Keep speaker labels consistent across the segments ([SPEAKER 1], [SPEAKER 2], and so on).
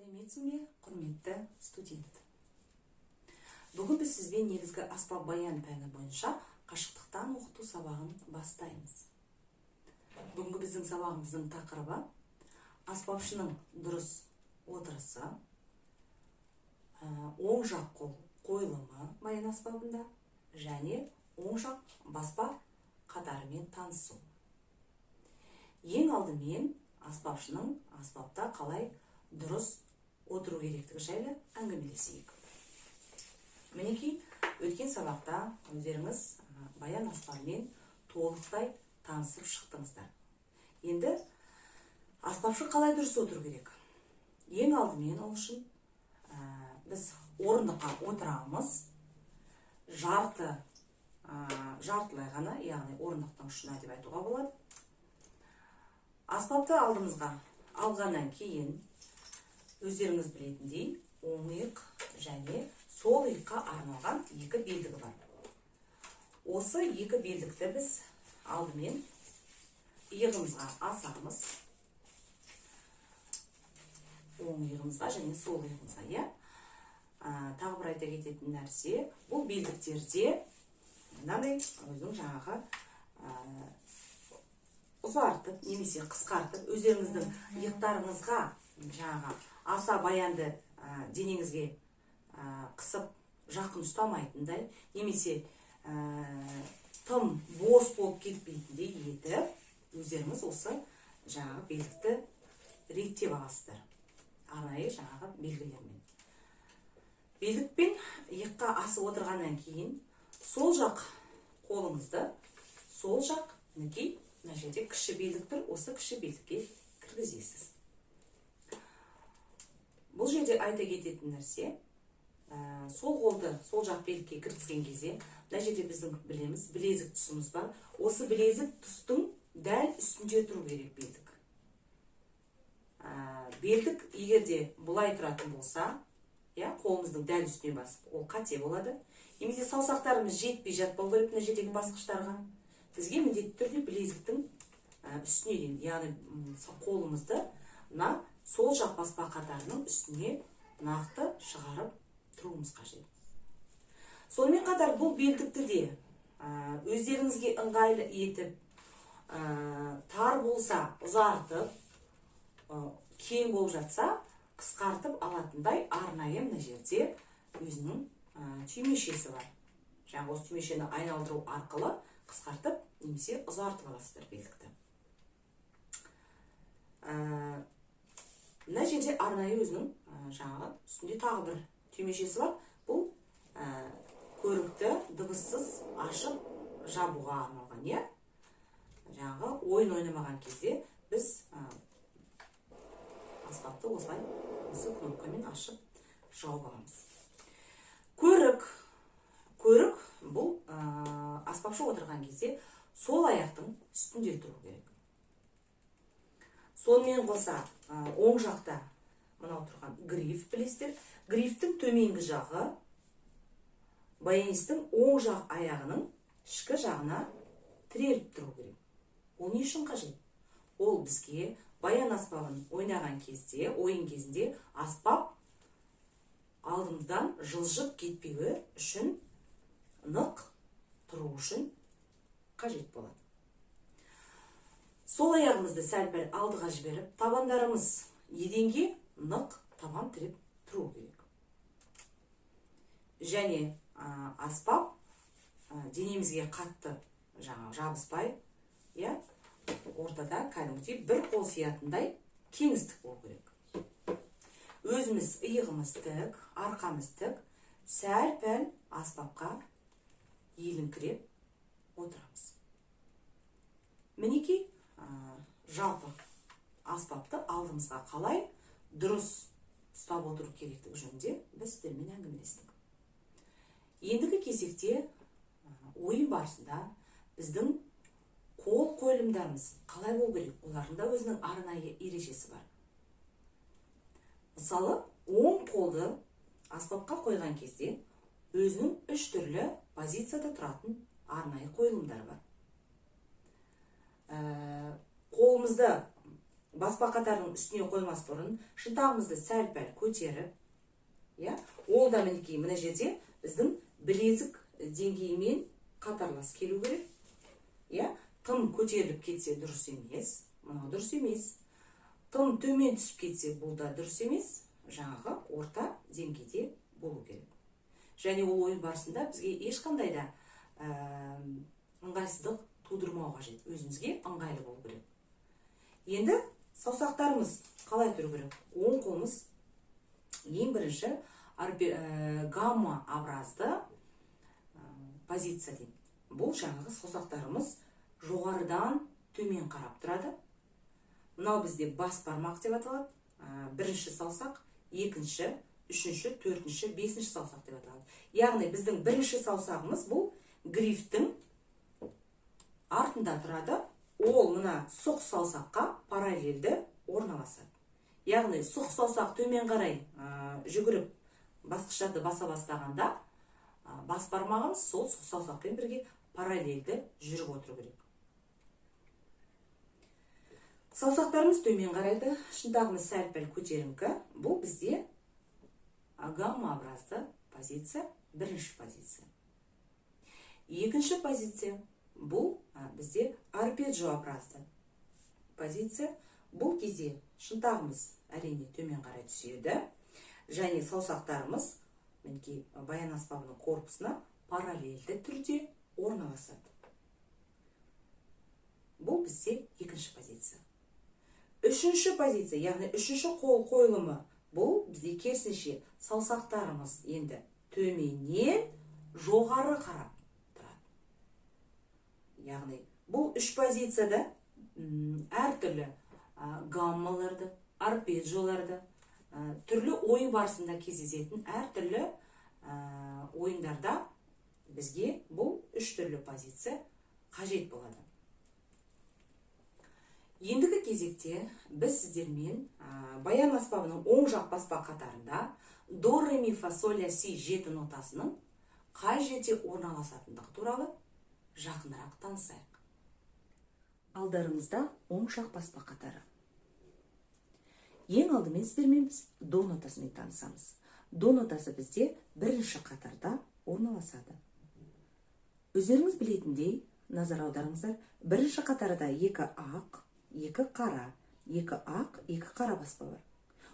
[SPEAKER 1] Сәлеметсің бе, құрметті студент! Бүгін біз сізбен негізгі аспап баян пәні бойынша қашықтықтан оқыту сабағын бастаймыз. Бүгінгі біздің сабағымыздың тақырыбы: аспапшының дұрыс отырысы, оң жақ қол қойылымы баян аспабында және оң жақ баспа қатарымен танысу. Ең алдымен аспапшының аспапта қалай дұрыс отыру керектігі жайлы әңгімелесейік. Мінекей, өткен сабақта өздеріңіз баян аспабымен толықтай танысып шықтыңыздар. Енді аспапшы қалай дұрыс отыру керек? Ең алдымен ол үшін біз орындыққа отырамыз, жартылай ғана, яғни орындықтың ұшына деп айтуға болады. Аспапты алдымызға алғаннан кейін, өздеріңіз білетіндей, оң иық және сол иыққа арналған екі белдігі бар. Осы екі белдікті біз алдымен иығымызға асамыз, оң иығымызға және сол иығымызға, иә. Тағы бір айта кететін нәрсе: бұл белдіктерде мынандай өзінің жаңағы ұзартып немесе қысқартып, өздеріңіздің иықтарыңызға жаңағы аса баянды денеңізге қысып жақын ұстамайтындай немесе тым бос болып кетпейтіндей етіп, өздеріңіз осы жаңағы белдікті реттеп аласыздар арнайы жаңағы белгілермен. Белдікпен иыққа асып отырғаннан кейін сол жақ қолыңызды сол жақ, мінекей, мына жерде кіші белдік тұр, осы кіші белдікке кіргізесіз. Бұл жерде айта кететін нәрсе, сол қолды сол жақ белдікке кіргізген кезде мына жерде біздің, білеміз, білезік тұсымыз бар. Осы білезік тұстың дәл үстінде тұру керек белдік. Белдік егер де бұлай тұратын болса, иә, қолымыздың дәл үстіне басып, ол қате болады. Немесе саусақтарымыз жетпей жатпау керек мына жердегі басқыштарға. Бізге міндетті түрде білезіктің үстіне дейін, яғни қолымызды мына сол жақ баспа қатарының үстіне нақты шығарып тұруымыз қажет. Сонымен қатар бұл белдікті де өздеріңізге ыңғайлы етіп, тар болса ұзартып, кең болып жатса қысқартып алатындай арнайы мына жерде өзінің түймешесі бар. Жаңағы осы түймешені айналдыру арқылы қысқартып немесе ұзартып аласыздар белдікті. Мына жерде арнайы өзінің жаңағы үстінде тағы бір түймешесі бар. Бұл көрікті дыбыссыз ашып жабуға арналған, иә. Жаңағы ойын ойнамаған кезде біз аспапты осылай осы кнопкамен ашып жауып аламыз. Көрік бұл аспапшы отырған кезде сол аяқтың үстінде тұру керек. Сонымен қоса оң жақта мынау тұрған гриф, білесіздер, грифтің төменгі жағы баянистің оң жақ аяғының ішкі жағына тіреліп тұру керек. Ол не үшін қажет? Ол бізге баян аспабын ойнаған кезде, ойын кезінде аспап алдымыздан жылжып кетпеуі үшін, нық тұру үшін қажет болады. Сол аяғымызды сәл пәл алдыға жіберіп, табандарымыз еденге нық табан тіреп тұру керек. Және аспап денемізге қатты жаңағы жабыспай, иә, ортада кәдімгідей бір қол сиятындай кеңістік болу керек. Өзіміз иығымыз тік, арқамыз тік, сәл пәл аспапқа иіліңкіреп отырамыз. Мінекей, жалпы аспапты алдымызға қалай дұрыс ұстап отыру керектігі жөнінде біз сіздермен әңгімелестік. Ендігі кезекте ойын барысында біздің қол қойылымдарымыз қалай болу керек? Олардың да өзінің арнайы ережесі бар. Мысалы, оң қолды аспапқа қойған кезде өзінің үш түрлі позицияда тұратын арнайы қойылымдар бар. Қолымызды Баспа қатарының үстіне қоймас бұрын шынтағымызды сәл-пәл көтеріп, иә, ол да мінекей мына жерде біздің білезік деңгейімен қатарлас келу керек. Иә, тым көтеріліп кетсе дұрыс емес, мынау дұрыс емес. Тым төмен түсіп кетсе бұл да дұрыс емес, жаңағы орта деңгейде болу керек. Және ол ойын барысында бізге ешқандай да ыңғайсыздық тудырмау қажет, өзімізге ыңғайлы болу керек. Енді саусақтарымыз қалай тұру керек? Оң қолымыз ең бірінші гамма-образды позиция дейді. Бұл жаңағы саусақтарымыз жоғарыдан төмен қарап тұрады. Мынау бізде бас бармақ деп аталады. Бірінші саусақ, екінші, үшінші, төртінші, бесінші саусақ деп аталады. Яғни біздің бірінші саусағымыз бұл грифтің артында тұрады. Ол мына сұқ саусаққа параллельді орналасады. Яғни сұқ саусақ төмен қарай жүгіріп басқыштарды баса бастағанда, бас бармағымыз сол сұқ саусақпен бірге параллельді жүріп отыру керек. Саусақтарымыз төмен қарайды, шынтағымыз сәл-пәл көтеріңкі. Бұл бізде гамма-образды позиция, бірінші позиция. Екінші позиция бұл бізде арпеджиообразды позиция. Бұл кезде шынтағымыз әрине төмен қарай түседі және саусақтарымыз мінекей баян аспабының корпусына параллельді түрде орналасады. Бұл бізде екінші позиция. Үшінші позиция, яғни үшінші қол қойылымы, бұл бізде керісінше саусақтарымыз енді төменнен жоғары қарап тұрады. Яғни бұл үш позицияда әртүрлі гаммаларды, арпеджиоларды, түрлі ойын барысында кездесетін әртүрлі ойындарда бізге бұл үш түрлі позиция қажет болады. Ендігі кезекте біз сіздермен баян аспабының оң жақ баспа қатарында до, ре, ми, фа, соль, ля, си жеті нотасының қай жерде орналасатындығы туралы жақынырақ танысайық. Алдарыңызда оң жақ баспа қатары. Ең алдымен сіздермен біз до нотасымен танысамыз. До нотасы бізде бірінші қатарда орналасады. Өздеріңіз білетіндей, назар аударыңыздар, бірінші қатарда екі ақ, екі қара, екі ақ, екі қара баспа бар.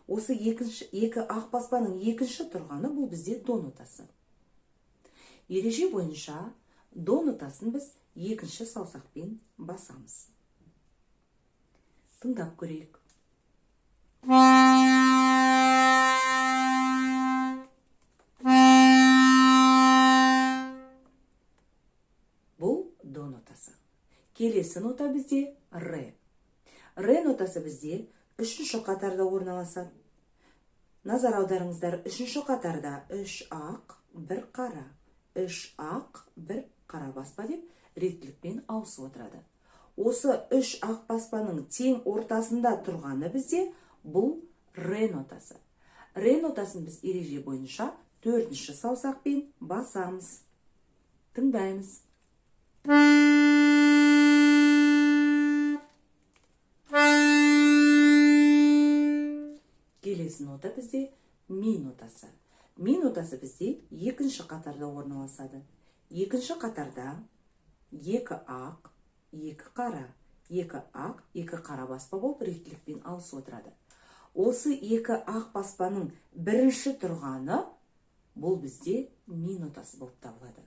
[SPEAKER 1] Осы екі ақ баспаның екінші тұрғаны бұл бізде до нотасы. Ереже бойынша до нотасын біз екінші саусақпен басамыз. Тыңдап көрейік. Бұл до нотасы. Келесі нота бізде ре. Ре нотасы бізде үшінші қатарда орналасады. Назар аударыңыздар, үшінші қатарда үш ақ, бір қара, үш ақ, бір қара баспа деп реттілікпен ауысып отырады. Осы үш ақ баспаның тең ортасында тұрғаны бізде бұл ре нотасы. Ре нотасын біз ереже бойынша төртінші саусақпен басамыз. Тыңдаймыз. Келесі нота бізде ми нотасы. Ми нотасы бізде екінші қатарда орналасады. Екінші қатарда екі ақ, екі қара, екі ақ, екі қара баспа болып реттілікпен ауысып отырады. Осы екі ақ баспаның бірінші тұрғаны бұл бізде ми нотасы болып табылады.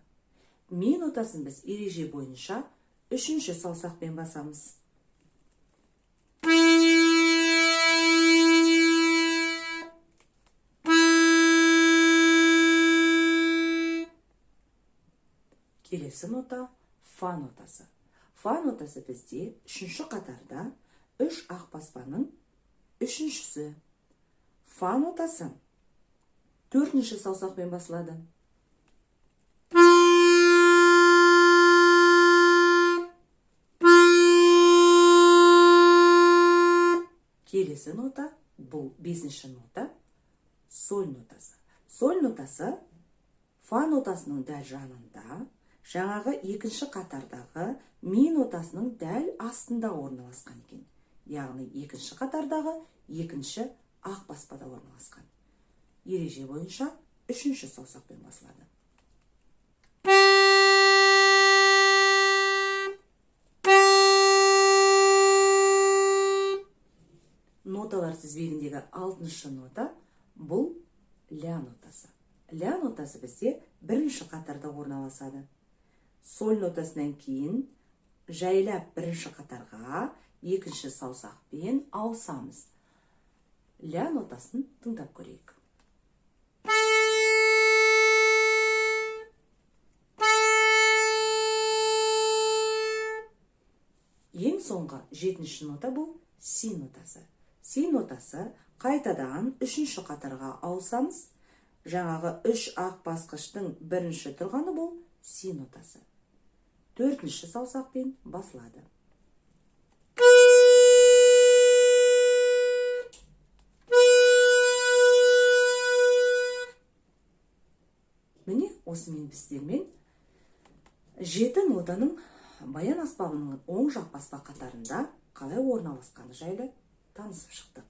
[SPEAKER 1] Ми нотасын біз ереже бойынша үшінші саусақпен басамыз. Келесі нота фа нотасы. Фа нотасы бізде үшінші қатарда үш ақ баспаның үшіншісі. Фа нотасы төртінші саусақпен басылады. Келесі нота, бұл бесінші нота, соль нотасы. Соль нотасы фа нотасының дәл жанында, жаңағы екінші қатардағы ми нотасының дәл астында орналасқан екен. Яғни екінші қатардағы екінші ақ баспада орналасқан. Ереже бойынша үшінші саусақпен басылады. Ноталар тізбегіндегі алтыншы нота бұл ля нотасы. Ля нотасы бізде бірінші қатарда орналасады. Соль нотасынан кейін жайлап бірінші қатарға екінші саусақпен ауысамыз. Ля нотасын тыңдап көрейік. Ең соңғы жетінші нота бұл си нотасы. Си нотасы қайтадан үшінші қатарға ауысамыз. Жаңағы үш ақ басқыштың бірінші тұрғаны бұл си нотасы. Төртінші саусақпен басылады. Міне осымен біздермен жеті нотаның баян аспабының оң жақ баспа қатарында қалай орналасқаны жайлы танысып шықтық.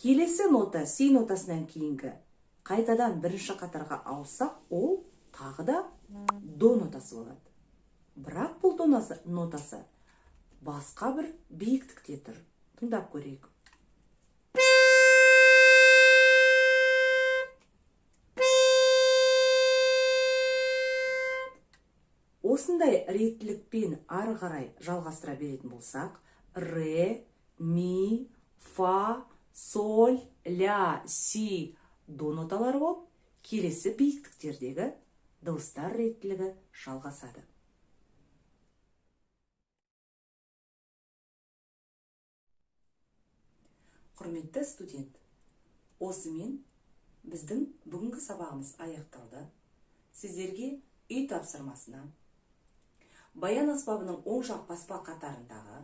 [SPEAKER 1] Келесі нота си нотасынан кейінгі қайтадан бірінші қатарға ауыссақ, ол тағы да до нотасы болады. Бірақ бұл до нотасы басқа бір биіктікте тұр. Тыңдап көрейік. Осындай реттілікпен ары қарай жалғастыра беретін болсақ, ре, ми, фа, соль, ля, си, до ноталары болып, келесі биіктіктердегі дыбыстар реттілігі жалғасады. Құрметті студент, осымен біздің бүгінгі сабағымыз аяқталды. Сіздерге үй тапсырмасына баян аспабының оң жақ баспа қатарындағы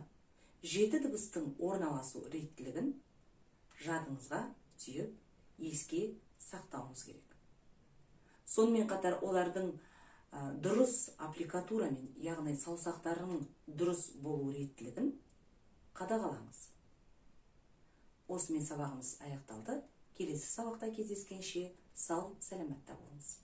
[SPEAKER 1] жеті дыбыстың орналасу реттілігін жадыңызға түйіп, еске сақтауыңыз керек. Сонымен қатар олардың дұрыс аппликатурамен, яғни саусақтарының дұрыс болу реттілігін қадағалаңыз. Осымен сабағымыз аяқталды. Келесі сабақта кездескенше сау сәлематта болыңыз.